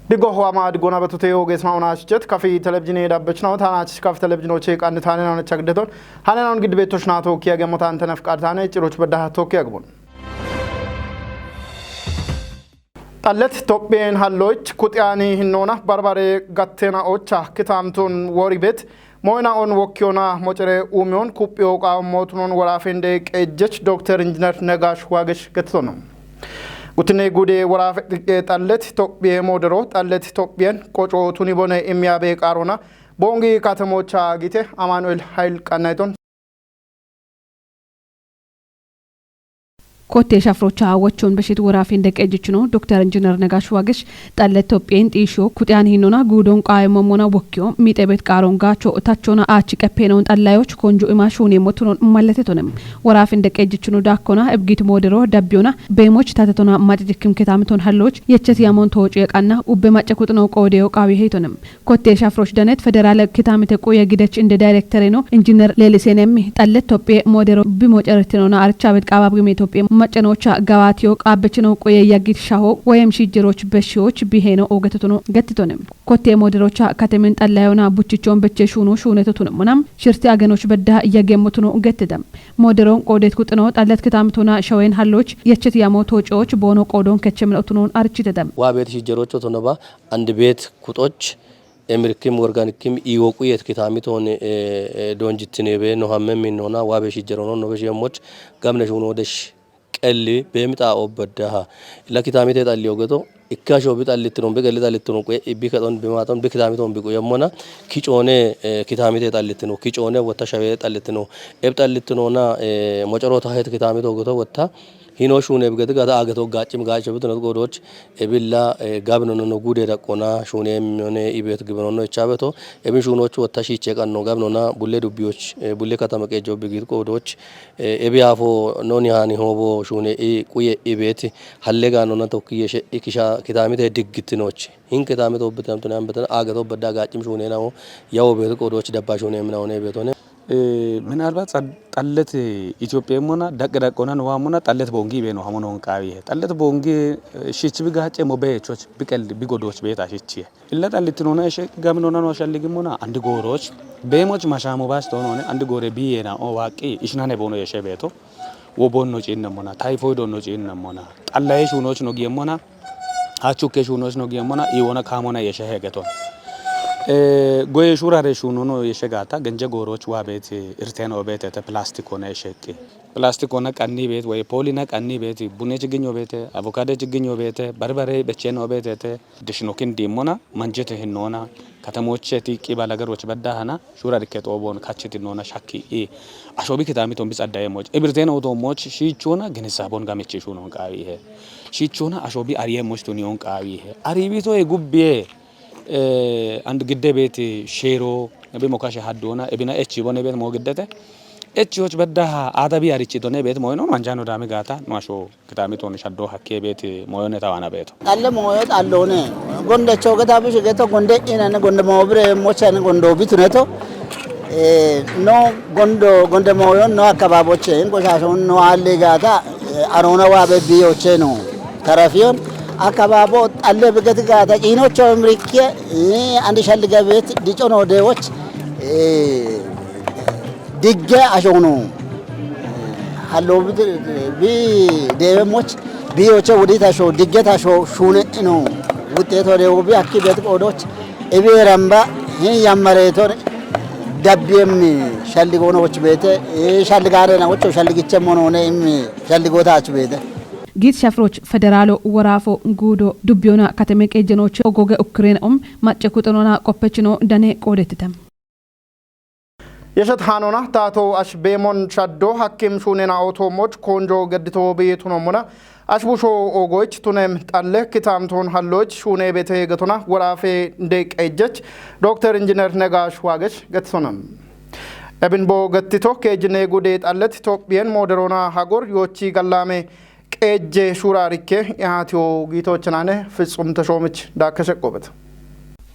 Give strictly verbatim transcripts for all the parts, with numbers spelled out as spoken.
Digo huwama digona batute ogeesma ona ashichet kafi telebijine dabbechna tana achish kafi telebijinoche qannitane na chagdeton. Hane na gidbeto shnato kiya gemotan tenef qadtane ciroch bedda to kiya gbon. Xallet Tophphiyen halloch kuxiyani hinnona barbare gattena ocha kitamtun wori bet moyna on wokkiyona mocere umiyon kuphiyo qa motunon worafende qejjech Dokter Injiner Negash Wagesh gettono. Gutine gude worafe xiqqe xallet Tophphiye modero xallet Tophphiyen qoco tuni bone imiyabe qarona bongi katemocha gite Amanuel Hayil qannayton. Kotte shafrocha wachon beshit worafin deqe jichino Dokter Injiner Negash Wagesh xalle Tophphiyen xisho kuxiyan hinona gudon qaye momona wokkiyo mixebet qaron gacho tachona achi qepenon xallayoch konju ima shuni motunon malletetonem. Worafin deqe jichino dakkona ebgit modero dabbiyona bemoch tatetona macijikim ketamiton halloch yechet yamon toci qanna ubbe macca kuxino qodeyo qawi heytonem. Kotte shafroch danet federale kitamite quye gidech inde dayrektere no Injiner Lelisenem xallet Tophphiye modero bimo ceretinona archabet qabab gime Tophphiye maccanocha gawatiyo qabbechino quye yaggit shaho woyem shijjeroch beshiyoch biheno ogetetono gettitonem. Kotte moderocha katemen xallayona buchichon beche shuno shunetotun monam shirti agenoch bedda yagemotuno gettedem. Moderon qodet kuxino xallet kitamitona shawen halloch yechet yamo tococh bono qodon kechemen otunon architedem. Waa beet shijjerocho tonaba and beet kuxoch emirkim worganikim iwoquyet kitamiton donjittinebe no hammem minnona wabe shijjerono nobe shemmoch gamne shuno desh qelli bemita obaddaha. Illa kitamite xalli ogeto ikka sho bi xallitino bi qelli xallitino que bi kaxon bi maton bi kitamiton bi quyemmona kicone kitamite xallitino kicone wotta shawe xallitino eb xallitinona mocoro tahet kitamite ogeto wotta hino shune bigati gata ageto gaccim gaccho bitino qodoch ebilla gabno no gude daqqona shune mone ibet gibno no ichabeto ebin shunoch wotta shiche qanno gabnona bulle dubbiyoch bulle katama qejo bigit qodoch ebi afo noni hani hobo shune i quye ibet halle ganona tokkiye she ikisha kitamite diggitinoch hin kitamite obbitam tunan betan ageto bedda gaccim shune nawo yawo bet qodoch dabba shune mina one betone. Minalbat xallet Itophiya mona daqqe daqqona no wamona xallet bongi be no hamono honqawi he xallet bongi shich bi gacce mo be choch bi qel bi godoch be ta shichi illa xallet no na she gam no na no shalli gimona andi goroch be moch mashamo bas to no ne andi gore bi yena o waqi ishnane bono yeshe beto wo bonno cinna mona typhoid no cinna mona xallaye shunoch no giyemmona Achukke shunoch no giyemmona iwona kamona yeshe hegeton. Goye shurare shunono yeshe gata genje goroch wa bet irten obetete plastikona yesheke. Plastikona qanni bet way polina qanni bet bune chiginyo bete avocado chiginyo bete barbare becheno betete dishnokin dimmona manjete hinnona katamocheti qibala garoch badda hana shura dikke xobon kachiti nona shakki i ashobi kitami tombi xaddaye moch ibirtena uto moch shichona ginisabon gamichi shunon qawi he shichona ashobi ariye moch tuniyon qawi he aribito e gubbiye and gidde beti shero ebi mokashe haddona ebina echi bone bet mo giddete echi hoch badda ha adabi arichi tone bet moyno manjano dami gata no asho Kitami toni shaddo hakke beti moyone tawana beto. Xalle mooyo xalloone gonde choge tabi shige to gonde inane gonde moobire mochane gondo bituneto no gondo gonde mooyo no akkababoche ingo shashon no alli gata arona wabe biyoche no tarafiyon akkababo xalle bigeti gata inocho imrikke andi shallige beti dicono dewoch digge ashono hallo bi dewe moch bi yoche wudi tasho digge tasho shune ino wuteto de wobi akki bet qodoch ebi eramba hin yammare to dabbiyem shalligono woch bete shalligare na wocho shalligiche monone immi shalligota ach bete Git shafroch federalo worafo gudo dubbiyona kateme qejenoche ogoge ukkiren om macce kuxinona qoppechino dane qoodetitem. Yeshet hanona tato ash bemon shaddo hakkim shunena oto moch konjo geddito beyituno mona ash busho ogoich tunem xalle kitamton halloch shune bete getona worafe de qejjech Dokter Injiner Negash Wagesh getsonam. Ebin bo gettito kejine gude xallet Itophiyen moderona hagor yochi gallame qejje shurarikke ihatiyo gitochinane Fitsum Teshomich dakkeshe qobet.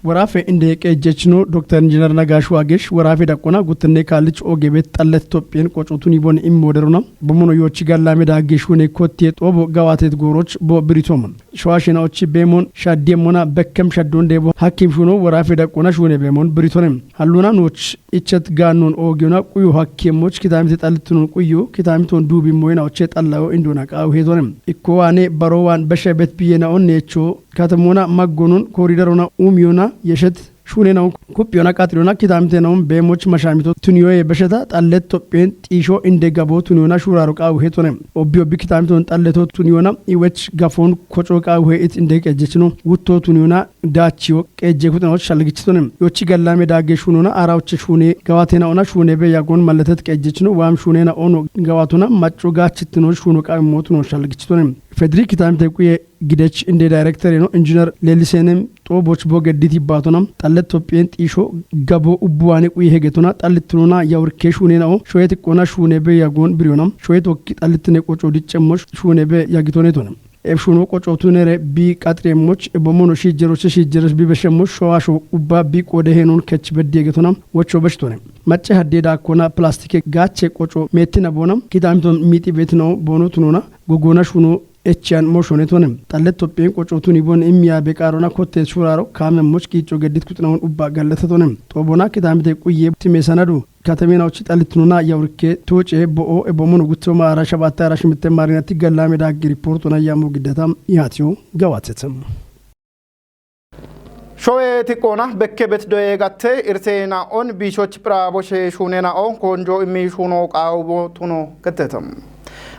Woraafe inde qeejjechino Doktor Injinar Nagaash Waagesh woraafe daqqona guttinne kaallich ooge beet xallet Tophphiyen qocootun yibon immo derona. Bomono yoochi gallaame daagge shuune kotte xoobo gawaatet gooroch bo biritomon. Showa shena ochi beemon shaddiyemmona bekkem shaddon deebo hakkim shuno woraafe daqqona shuune beemon biritone. Halluna nooch ichet gaannon oogiyona quyo hakkiyemmoch kitaamite xallitunon quyo kitaamiton duubi moyena oche xallayo indona qaawu heetone. Ikko waane baro waan beshe bet biyena onneecho katamona maggonon koriderona uumiyona yeshet shuunenawun kuphiyona qaxiriyona kitaamitenawun beemoch mashaamito tuniyoye besheta xallet Tophphiyen xiisho inde gabo tuniyona shuuraro qaawu heetone. Obbi obbi kitaamiton xalleto tuniyona iwech gafon koco qaawu he it inde qeejjechino wutto tuniyona daachiyo qeejje kuxinoch shalgichitone. Yochi gallaame daagge shuunona aarawoche shuune gawaatena ona shuune be yagon malletet qeejjechino waam shuunena ono gawaatona macco gaachitino shuuno qaawimmotuno shalgichitone. Fedri kitaamite quye gidech inde daayirektereno Injinar Leelisenem xooboch bo geddit yibbaatona xallet Tophphiyen xiisho gabo ubbuwaane quye hegetona xallitinona yawurke shuunena'o shoyet iqqona shuune be yagon biriyona shoyet okki xallitine qoco diccemmoch shuune be yagitonetone. Eb shuno qoco tunere bi qaxiremmoch ebomono shiijjeroche shiijjeroch bi beshemmoch showasho ubba bi qoode heenon kech beddi yegetona wocho beshtone. Macce hadde daakkona plastike gaache qoco meettina boona kitaamiton miixi beetinawo boono tunona gogona shuno echiyan moshonetone. Xallet Tophphiyen qoco tuni bon immiya be qaarona kotte shuraro kaamemmoch qiicco geddit kuxinawon ubba gallatetone. Xoobona kitaamite quye timesanadu Katamina uchi xalitnuna yawrike tooce bo'o ebomono guttoma ara shabatta ara shimitte maarinatti gallaame daaggi ripoortona yammo giddata yaatiyo gawaatettem. Showe tiqqoona bekke bet doye gatte irteena on biishoch phira boshe shuunena on konjo immi shuuno qaawo tuno kettetem.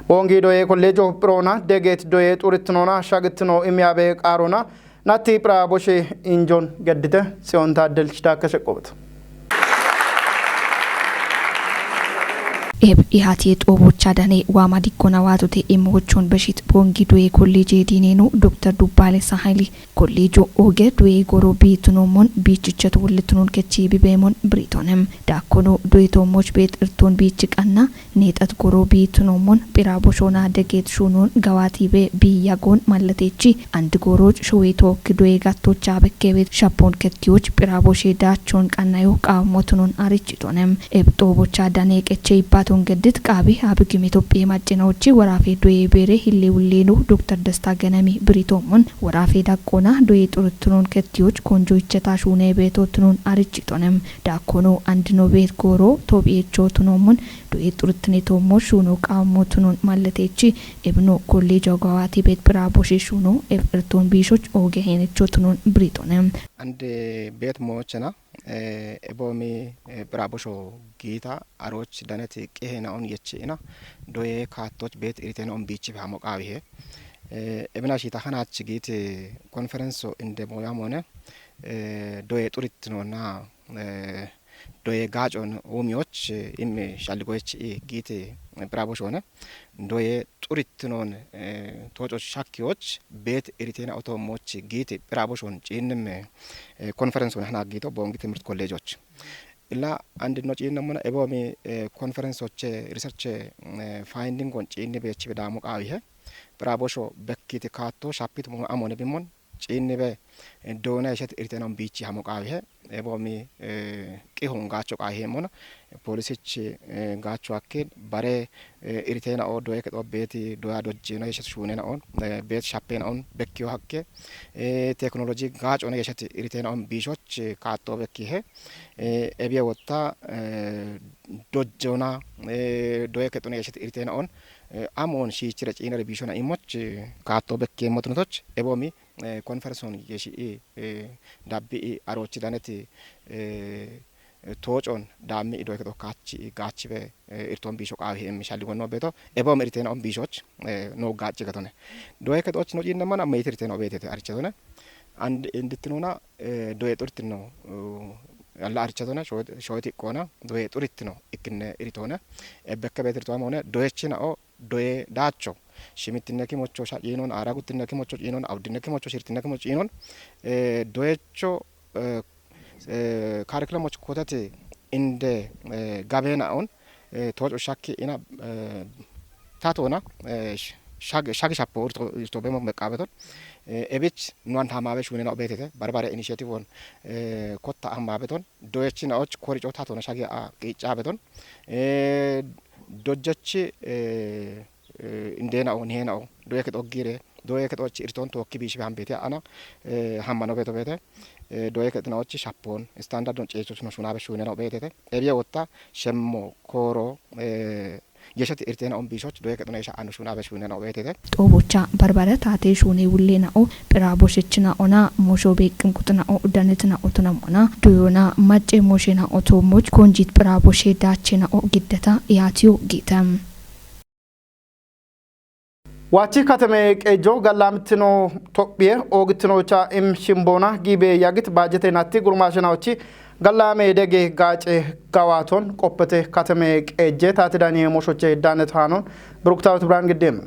Boongi doye kolleejo phiroona degeet doye xurittinona shagittino immiyabe qaarona natti phira boshe injon geddite siyon taaddelch daakkashe qobet. Eb ihati xoobocha dane waama dikkona waatote immochon beshit boongi doye kolleeje diinenu Doktor Dubbaale Sahayli kolleejo oge doye goro biitunommon biichichatu wullitunun kechi bibeemon biritonem. Daakkono doye toommoch beet irtoon biichi qanna neexat goro biitunommon phira boshona degeet shuunon gawaatibe biiyagoon mallatechi andi gooroch showe tookki doye gattocha bekkebeet shappoon kettiyoch phira boshe daachon qannayo qaammotunon arichitonem. Eb xoobocha dane qeche ibbaaton geddit qaabi abigim Itophiye maccinawochi woraafe doye beere hille wulleeno Doktor Desta Genemi biritommon woraafe daqqona doye xurittunon kettiyoch konjo icheta shuune beetotunon arichitonem. Daakkono andino beet gooro toobiyecho tunommon doye xurittine toommo shuuno qaammo tunon mallatechi ebno kolleejo gawaati beet phira boshe shuuno eb irtoon biishoch ooge heenecho tunon biritonem. Ande beet moochena eh, ebomi eh, phira bosho giita aroch daneti qehe na'on yechi ina doye kaattoch beet irite na'on biichife hamo qaawihe. Eh, ebina shiita hanach giit konferenso inde moyamone eh, doye xurittinona eh, doye gaacon uumiyoch eh, immi shalligoyech i giit eh, phira boshone doye xurittinon eh, tooco shakkiyoch beet irite na'o toommoch giit phira boshon ciinnimme eh, konferenson hana giito boongi timirt kolleejoch. Illa andino ciinnemmona eboomi eh, konferensoche riserche eh, fayindingon ciinni beechibe daamo qaawihe phira bosho bekkiti kaatto shapit mo amone bimmon ciinni be eh, doona yeshet iritenon biichi hamo qaawihe eboomi eh, qihon gaacho qaawihe mona polisich eh, gaacho hakke bare eh, iriteena o doye kexo beeti doya dojjeno yeshet shuunena on eh, beet shapena on bekkiyo hakke eh, teknoloji gaacona yeshet iriteena on biishoch eh, kaatto bekkihe eh, ebiye wotta eh, dojjona eh, doye kexona yeshet iriteena on eh, amon shiichire ciinare biishona immoch eh, kaatto bekkiye motunotoch eboomi eh, konferenson yeshi i eh, dabbi i arochi daneti eh, toocon daammi ido kedo kaachi gaachibe eh, irton biisho qaawi heemmi shalli gonno beeto eboom iriteena on biishoch eh, no gaachi gatone doye kedoch no ciinne mana meyte iriteena obeetete arichetone and indittinuna eh, doye xurtino eh, alla arichetone shoyeti iqqoona doye xurittino ikkinne iritone ebbekke beetirtoamone doyechina o doye daacho shimittinne kimocho sha ciinon aara guttinne kimocho ciinon awdinne kimocho shirtinne kimocho ciinon eh, doyecho eh, eh, kaarikilemoch kotete inde eh, gabeena on eh, tooco shakki ina eh, tatona eh, sh- shag shag shappo irto irto bemo meqqabeton. Ebich nuan hamabe shunena obetete barbare initiative on kotta hamabeton doyechina och korico tatona shagi a qicabeton. Dojjachi indena o nihena o doyeket ogire doyeket och irton tokki bishi bambete ana hammano beto bete. Doyeket na och shappon standard on cecho no shunabe shunena obetete. Ebiye wotta shemmo koro yeshati irtena on bishoch doye kexona yesha anu shuna be shunena obetete. Xoobocha barbare taate shuune wullena'o phira boshechina'ona mosho beeqqin quxina'o danetna'o tonamona doyona macce moshena'o toommoch konjit phira boshe daachena'o giddeta yaatiyo giite. Waachi katame qeejjo gallaamitino Tophiye oogitinocha im shimboona giibe yagit baajete natti gurmaashinaochi gallaame dege gaace gawaaton qoppete katame qeejje taati daniye moshoche danet haanon Biruktaawit Birhaan Giddeem.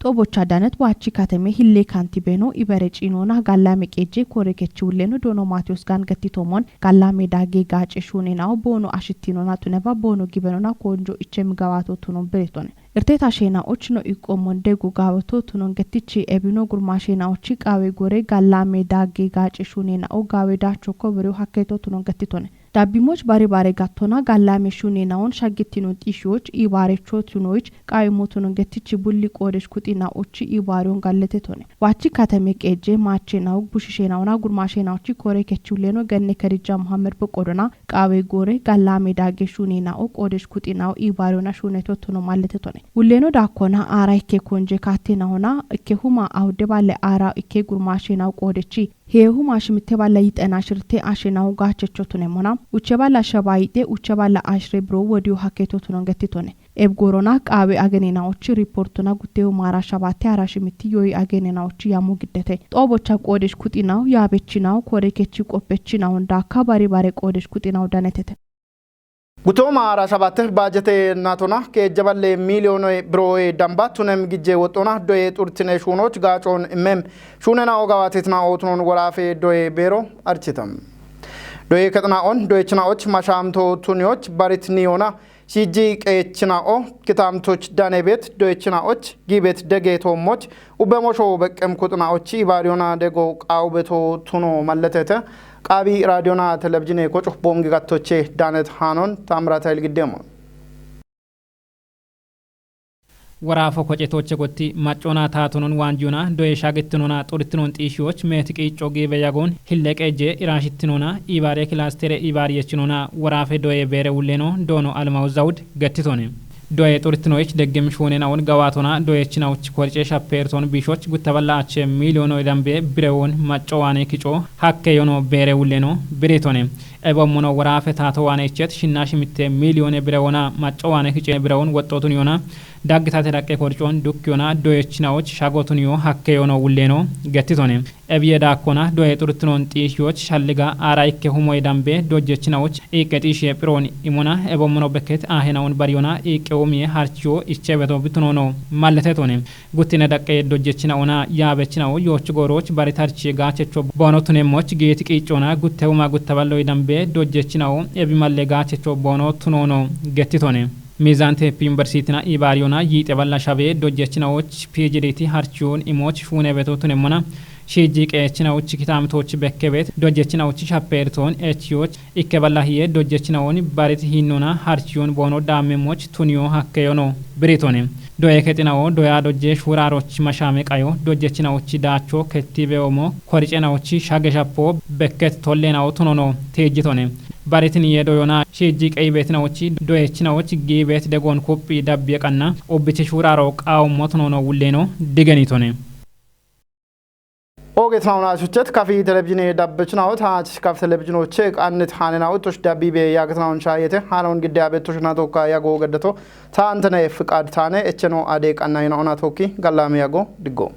Xoobocha danet waachi katame hille kantibeno ibere ciinona gallaame qeejje kore kechi wulleno doono Maatiyos gaan gattitoomon gallaame daage gaace shuunenao boono ashittinona tuneba boono gibenona konjo ichemi gawaato tunon biritone. Irteta sheena och no iqqoommon degu gaawato tunon gettichi ebino gurmaasheena ochi qaawe gore gallaame daage gaace shuunenao gaawe daacho koboriyo hakkeeto tunon gettitone. Dabbimoch bare bare gattona gallaame shuunenawon shaggittinon xiishiyoch iibaarecho tunoyich qaawe motonon gettichi bulli qoodesh kuxina ochi iibaariyon galletetone. Waachi katame qeejje maachenao bushishenawona gurmaashenaochi kore kechulleno genne Kadija Muhammed boqodona qaawe gore gallaame daage shuunenao qoodesh kuxinao iibaariyona shuuneto tuno malletetone. Wulleno daakkona aara ikke konje kaattenahona ikke huma awude balle aara ikke gurmaashenao qoodechi Heehu maashimitte balla yixena ashirte ashenahu gaachecho tunemona. Uche balla shaba yidhe uche balla ashire biro wodiyo hakkeeto tunon gettitone. Ebgorona qaawe agenenaochi riportona guttehu maara shabatte ara shimitti yoyi agenenaochi yammo giddete. Xoobocha qoodesh kuxinahu yaabechinahu kore kechi qoppechinahon daakka bari bare qoodesh kuxinahu danetete. Gutoo maara shabatte baajete natona keejjaballe miiliyoone biroowe damba tunem gijje woxxona doye xurtine shuunoch gaacoon immem shuunena ogawaatetna ootunon woraafe doye beero architam. Doye kexna on doyechna och mashaamto tuniyoch barit niyona shiijji qeechna o kitaamtoch dane beet doyechna och giibet dege toommoch Ubbe mosho beqqem kuxina ochi ibaariyona dego qaawubeto tuno malletete. Qaabi raadiyona telebijine kocu bongi gattoche daanet haanon Taamiraat Hayil Giddeemon. Waraafo kocetoche gotti maccona taatonon waanjiyona doye shaagittinona xuritinon xiishiyoch meeti qiicco giibe yagoon hille qeejje iraashittinona ibaare kilaastere ibaariyechinona waraafe doye beere wulleno doono Almawu Zawud gettitone. Doye xurtinoyich deggem shuunenawon gawaatona doyechinawuch korice shapeerton biishoch guttaballa ache miiliyoono idambe birewoon macco waane kico hakke yono beere wulleno biritone. Ebommono woraafe taato waane ichet shinnash mitte miiliyoone birewoona macco waane kice birewoon woxxootun yoona daggitate daqqe korcoon dukkiyona doyechinawuch shagotun yoo hakke yono wulleno gettitone. Ebiye daakkona doye xurtinoon xiishiyoch shalliga aara ikke humoy dambe dojjechinawuch iiqqe xiishiye phiroon imona ebommono bekket aahenawun bariyona iiqqe umiye harchiyo ichche beto bitunoono malletetone. Guttine daqqe dojjechinawona yaabechinawo yooch gooroch bari tarchiye gaachecho boono tunemmoch giiti qiiccoona gutte uma guttaballoy dambe dojjechinawo ebi malle gaachecho boono tunoono gettitone. Miizaan Teeppi Yuniversitina ibaariyona yiixe balla shabe dojjechinawoch P G D T harchiyoon imoch shuune beto tunemmona shiijji qeechinawuch kitaamitoch bekke bet dojjechinawuch shapeeritoon echiyoch ikke balla hiye dojjechinawon barit hiinnona harchiyoon boono daammemmoch tuniyo hakkeyono biritone. Doye kexinawo doya dojje shuuraaroch mashaame qayo dojjechinawuch daacho kettibe omo koricenawuch shage shappo bekket tollenawo tunono teejjitone. Barit niye doyona shiijji qeyi beetinawoch doyechinawoch giibet degoon kuphi dabbiye qanna ubbichi shuuraaro qaawummo tunono wulleno digenitone. Oogetnauna shuchet kafi telebijine dabbechnawo taach kaf telebijinoche qannit haanenawutosh dabbibe yaagetnaun shaayete haanaun gidde abettoshnatokka yago geddeto taantene fiqaad taane echeno ade qannaynauna tokki gallame yago diggo.